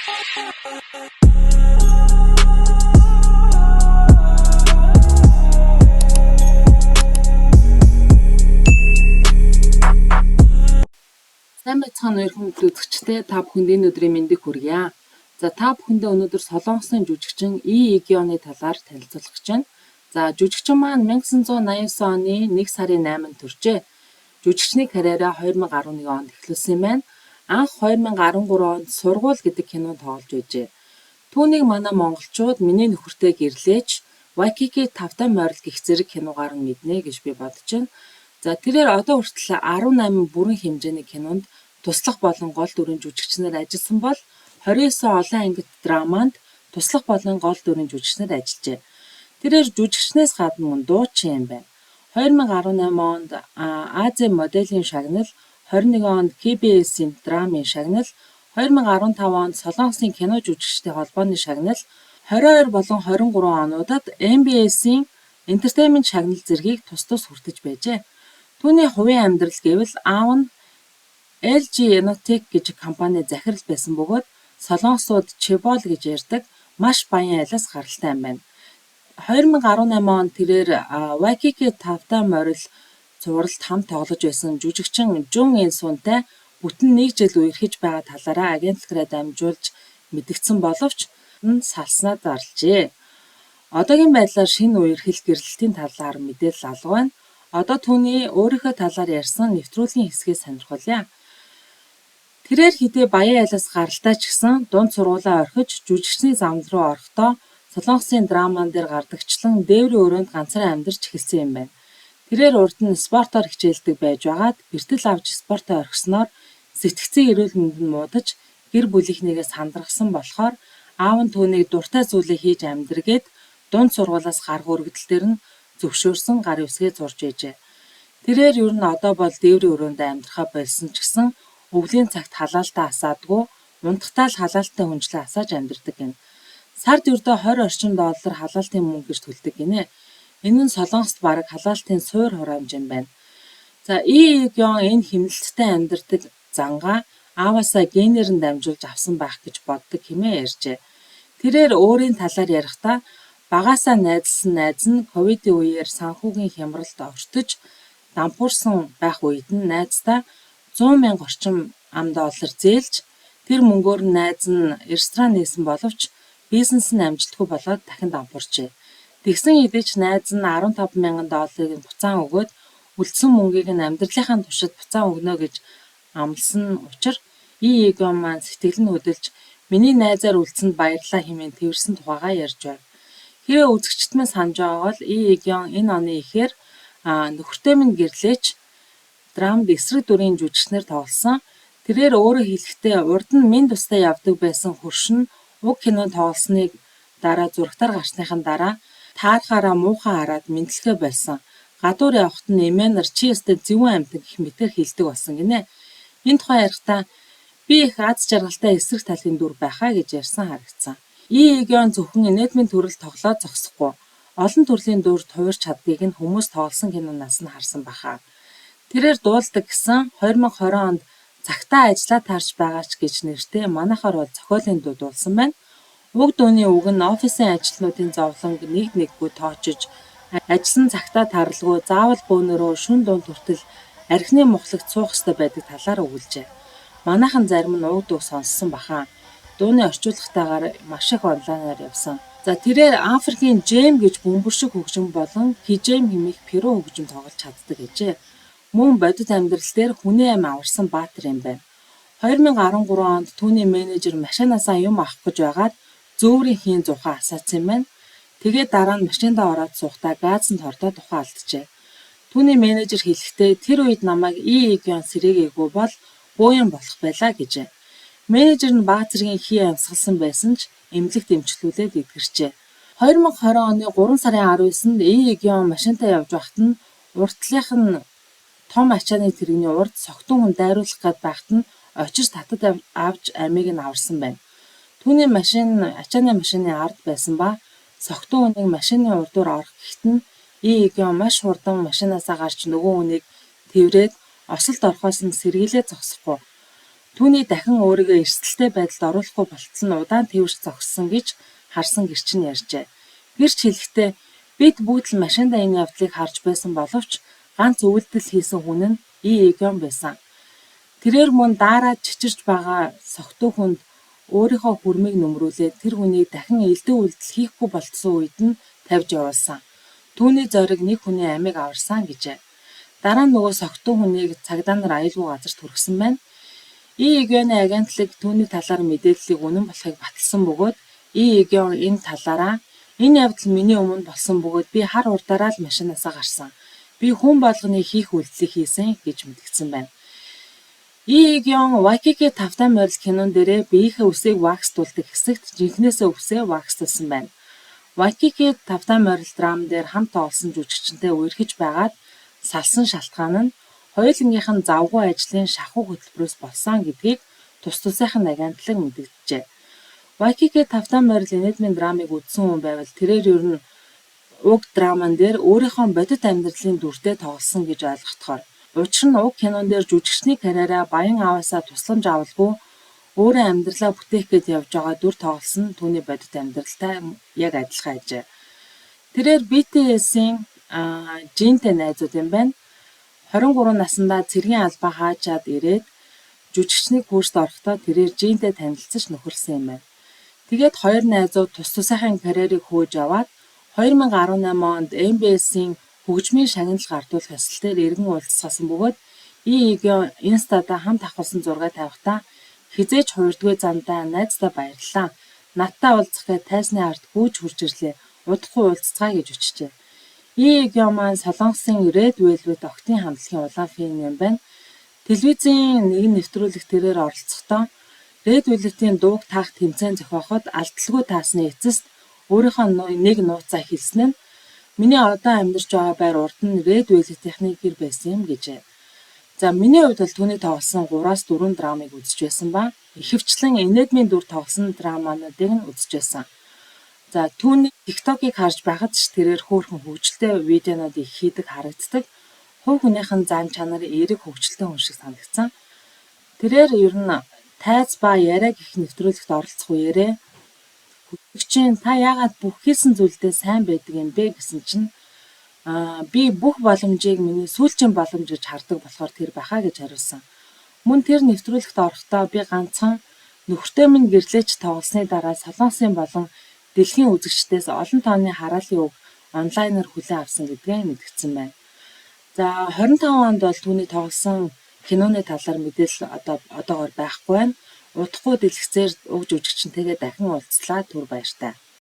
Сайн байцгаана уу эрхэм үзэгчдээ, та бүхэнд энэ өдрийн мэндийг хүргье. За, та бүхэндээ өнөөдөр Солонгосын жүжигчин И Эгёны талаар танилцуулах гэж байна. За, жүжигчин маань 1989 оны 1 сарын 8-нд төржээ. Жүжигчний карьераа 2011 онд эхлүүлсэн юм байна. Анх 2013 онд Сургууль гэдэг кинонд тоглож байжээ. Түүнийг манай монголчууд Миний нөхөртэй гэрлээч, Waikiki тавтай морил гэх зэрэг киногаар нь мэднэ гэж би бодож байна. За, тэрээр одоо хүртэл 18 бүрэн хэмжээний кинонд туслах болон гол дүрийн жүжигчнээр ажилласан бол 29 олон ангит драманд туслах болон гол дүрийн жүжигчнээр ажиллажээ. Тэрээр жүжигчнээс гадна мөн дуучин юм байна. 2018 онд Азийн моделийн шагнал, 21 онд KBS-ийн драмын шагнал, 2015 онд Солонгосын кино жүжигчдийн холбооны шагнал, 22 болон 23 онуудад MBS-ийн Entertainment шагнал зэргийг тус тус хүртэж байжээ. Түүний хувийн амьдрал гэвэл аав нь LG Innotek гэж компани захирал байсан бөгөөд Солонгосууд Чебол гэж ярьдаг маш баян айлаас гаралтай юм байна. 2018 онд тэрээр Waikiki тавтай морил цувралд хамт тоглож байсан жүжигчин Жун Эн Сунтай бүтэн нэг жил үерхэж байгаа талаараа агентлагаараа дамжуулж мэдэгдсэн боловч салснаа зарлжээ. Одоогийн байдлаар шинэ үерхэл гэрлэлтийн талаар мэдээлэл алга байна. Одоо түүний өөрийнхөө талаар ярьсан нэвтрүүлгийн хэсгээ сонирхолъё. Тэрээр хэдий баян айлаас гаралтай ч гэсэн дунд сургуулиа орхиж жүжигчний зам руу орохдоо Солонгосын драман дээр гардагчлан дээврийн өрөөнд ганцаараа амьдарч эхэлсэн юм байна. Тэрээр урд нь спортоор хичээлдэг байж байгаад бэртэл авч спортоо орхисноор сэтгэцийн эрүүл мэнд нь муудаж гэр бүлийнхнийгээ сандаргасан болохоор аав нь түүнийг дуртай зүйлээ хийж амьдргээд дунд сургуулиас гарах өргөдөл дээр нь зөвшөөрсөн гар үсгээ зурж ээжээ. Тэрээр ер нь одоо бол дээврийн өрөөнд амьдрахаа болсон ч гэсэн өвлийн цагт халаалтаа асаадгүй, унтахтаа л халаалттай хүнжлээ асааж амьдардаг гэнэ. Сард ердөө 20 орчим доллар халаалтын мөнгө гэж төлдөг гинэ. Энэ нь Солонгост бараг халаалтын суур хураамж юм байна. За, И Эгён энэ хэмнэлттэй амьдардаг зангаа ааваасаа генээр нь дамжуулж авсан байх гэж боддог хэмээн ярьжээ. Тэрээр өөрийн талаар ярихдаа багаасаа найзалсан найз нь ковидын үеэр санхүүгийн хямралд ортож дампуурсан байх үед нь найздаа 100 мянга орчим ам доллар зээлж тэр мөнгөөр нь найз нь ресторан нээсэн боловч бизнес нь амжилтгүй болоод дахин дампуурчээ. Тэгсэн хэдий ч найз нь 15 мянган долларыг нь буцаан өгөөд үлдсэн мөнгийг нь амьдралынхаа туршид буцаан өгнө гэж амласан учир И Эгон маань сэтгэл нь хөдөлж миний найзаар үлдсэнд баярлалаа хэмээн тэрсэн тухайгаа ярьж байв. Хэрвээ үзэгчид минь санаж байгаа бол И Эгон энэ оны ихээр нөхөртэй минь гэрлээч драмд эсрэг дүрийн жүжигчнэр тоглосон. Тэрээр өөрөө хэлэхдээ урд нь минь тустай явдаг байсан хөрш нь уг кинонд тоглосныг дараа зурагтаар гарсныхан дараа таарахаараа муухай хараад мэндлэхээ болсон. Гадуур явахад нь эмээ нар чи ёстой зөвүүн амьтан гэх мэтээр хэлдэг болсон гинэ. Энэ тухай ярихдаа би их аз жаргалтай эсрэг талын дүр байхаа гэж ярьсан харагдсан. И Эгон зөвхөн инэдмийн төрөл тоглоод зогсохгүй. Олон төрлийн дүр хувирч чаддгийг нь хүмүүс тоглосон киноноос нь харсан баха. Тэрээр дуулдаг гэсэн 2020 онд цагтаа ажиллаа таарч байгаа ч гэж нэртэй манайхаар бол зохиолын дуу дуулсан байна. Уг дууны үг нь офисын ажилтнуудын зовлонг нэг нэггүй тоочиж ажилласан цагтаа тарлгүй заавал бөөнөрөө шөнө дунд хүртэл архины мухлагт суух ёстой байдаг талаар өгүүлжээ. Манайхан зарим нь уг дууг сонссон баха. Дууны орчуулгатайгаар маш их онлайнаар явсан. За, тэрээр Африкийн Жэм гэж бөмбөр шиг хөгжим болон Хижэм хэмээх Перу хөгжим тоглож чаддаг гэжээ. Мөн бодит амьдрал дээр хүний амь аварсан баатар юм байна. 2013 онд түүний менежер машинаасаа юм авах гэж байгаад зөөврийн хийн зуухаа асаацсан юм байна. Тэгээд дараа нь машиндаа ороод суухдаа газанд хордоод тухай алджээ. Түүний менежер хэлэхдээ тэр үед намайг И Эгён сэрээгээгүй бол бууян болох байлаа гэжээ. Менежер нь бага зэргийн хий амьсгалсан байсан ч эмнэлэгт эмчлүүлээд эдгэрчээ. 2020 оны 3 сарын 19-нд И Эгён машинтаа явж байхад нь урд талынх нь том ачааны тэрэгний урд согтун хүн дайруулах гээд байхад нь очиж татад авч амийг нь аварсан байна. Түүний машин ачааны машины ард байсан ба согтун хүнийг машины урдуур орох гэхэд нь И Эгён маш хурдан машинаасаа гарч нөгөө хүнийг тэврээд осолд орохоос нь сэргийлээд зогсохгүй. Түүний дахин өөрийгөө эрсдэлтэй байдалд оруулахгүй болтол нь удаан тэвэрч зогссон гэж харсан гэрчин ярьжээ. Гэрч хэлэхдээ бид бүгд л машиндаа энэ явдлыг харж байсан боловч ганц үйлдэл хийсэн хүн нь И Эгён байсан. Тэрээр мөн даарад чичирч байгаа согтуу хүнд өөрийнхөө хүрмийг нөмрүүлээд тэр хүнийг дахин элдэн үйлдэл хийхгүй болтсон үед нь тавьж явуулсан. Түүний зориг нэг хүний амийг аварсан гэжээ. Дараа нь нөгөө согтуу хүнийг цагдаа нар аюулгүй газарт хүргэсэн байна. И Эгёны агентлаг түүний талаар мэдээллийг үнэн болохыг баталсан бөгөөд И Эгён энэ талаараа энэ явдал миний өмнө болсон бөгөөд би хар хурдаараа л машинаасаа гарсан. Би хүн болгоны хийх үйлдэлийг хийсэн гэж мэдгдсэн байна. И Эгён Waikiki тавтай морил кинон дээрээ биеийнхээ үсийг вакстуулдаг хэсэгт жинхэнээсээ үсээ ваксталсан байна. Waikiki тавтай морил драм дээр хамт тоглосон жүжигчинтэй үерхэж байгаад салсан шалтгаан нь хоёулангийнх нь завгүй ажлын шахуу хөтөлбөрөөс болсон гэдгийг тус тусынх нь агентлаг мэдэгджээ. Waikiki тавтай морил инэдмийн драмыг үзсэн хүн байвал тэрээр ер нь уг драман дээр өөрийнхөө бодит амьдралын дүртэй тоглосон гэж ойлгохдохоор. Учир нь уг кинон дээр жүжигчний карьераа баян ааваасаа тусламж авалгүй өөрөө амьдралаа бүтээх гээд явж байгаа дүр тоглосон нь түүний бодит амьдралтай яг адилхан ажээ. Тэрээр BTS-ийн Жинтэй найзууд юм байна. 23 насндаа цэргийн албаа хаачаад ирээд жүжигчний курст орохдоо тэрээр Жинтэй танилцаж нөхөрлөсөн юм байна. Тэгээд хоёр найзууд тус тусынхаа карьерийг хөөж яваад 2018 онд MBS-ийн хөгжмийн шагнал гардуулах ёслол дээр эргэн уулзсан бөгөөд И Эгён Инстадаа хамт авахулсан зургаа тавихтаа хэзээ ч хувирдаггүй замдаа найздаа баярлалаа. Надтай уулзах гээд тайзны ард гүйж хүрч ирлээ. Удахгүй уулзацгаая гэж өчжээ. И Эгён маань Солонгосын Red Velvet охидын хамтлагийн улаан фэн юм байна. Телевизийн нэгэн нэвтрүүлэг тэрээр оролцохдоо Red Velvet-ийн дууг таах тэмцээн зохиоход алдалгүй таасны эцэст өөрийнхөө нэг нууцаа хэлсэн нь миний одоо амьдарч байгаа байр урд нь Red Velvet-ийнхний гэр байсан юм гэжээ. За миний хувьд бол түүний тоглосон 3-аас 4 драмыг үзэж байсан ба ихэвчлэн инэдмийн дүр тоглосон драмануудыг нь үзэж байсан. За түүний TikTok-ыг харж байхад ч тэрээр хөөрхөн хөгжилтэй видеонууд их хийдэг харагддаг. Хувь хүнийх нь зан чанар эерэг хөгжилтэй хүн шиг санагдсан. Тэрээр ер нь тайз ба яриа гэх нэвтрүүлэгт оролцох үеэрээ хөтлөгчийн та яагаад бүх хийсэн зүйлдээ сайн байдаг юм бэ гэсэн чинь би бүх боломжийг миний сүүлчийн боломж гэж хардаг болохоор тэр байхаа гэж хариулсан. Мөн тэр нэвтрүүлэгт орохдоо би ганцхан нөхөртэй минь гэрлээч тоглосны дараа Солонгосын болон дэлхийн үзэгчдээс олон тооны хараалын үг онлайнаар хүлээн авсан гэдгээ мэдгдсэн байна. За 25 онд бол түүний тоглосон киноны талаар мэдээлэл одоогоор байхгүй байна. Удахгүй дэлгэцээр уг жүжигчинтэйгээ дахин уулзлаа, түр баяртай.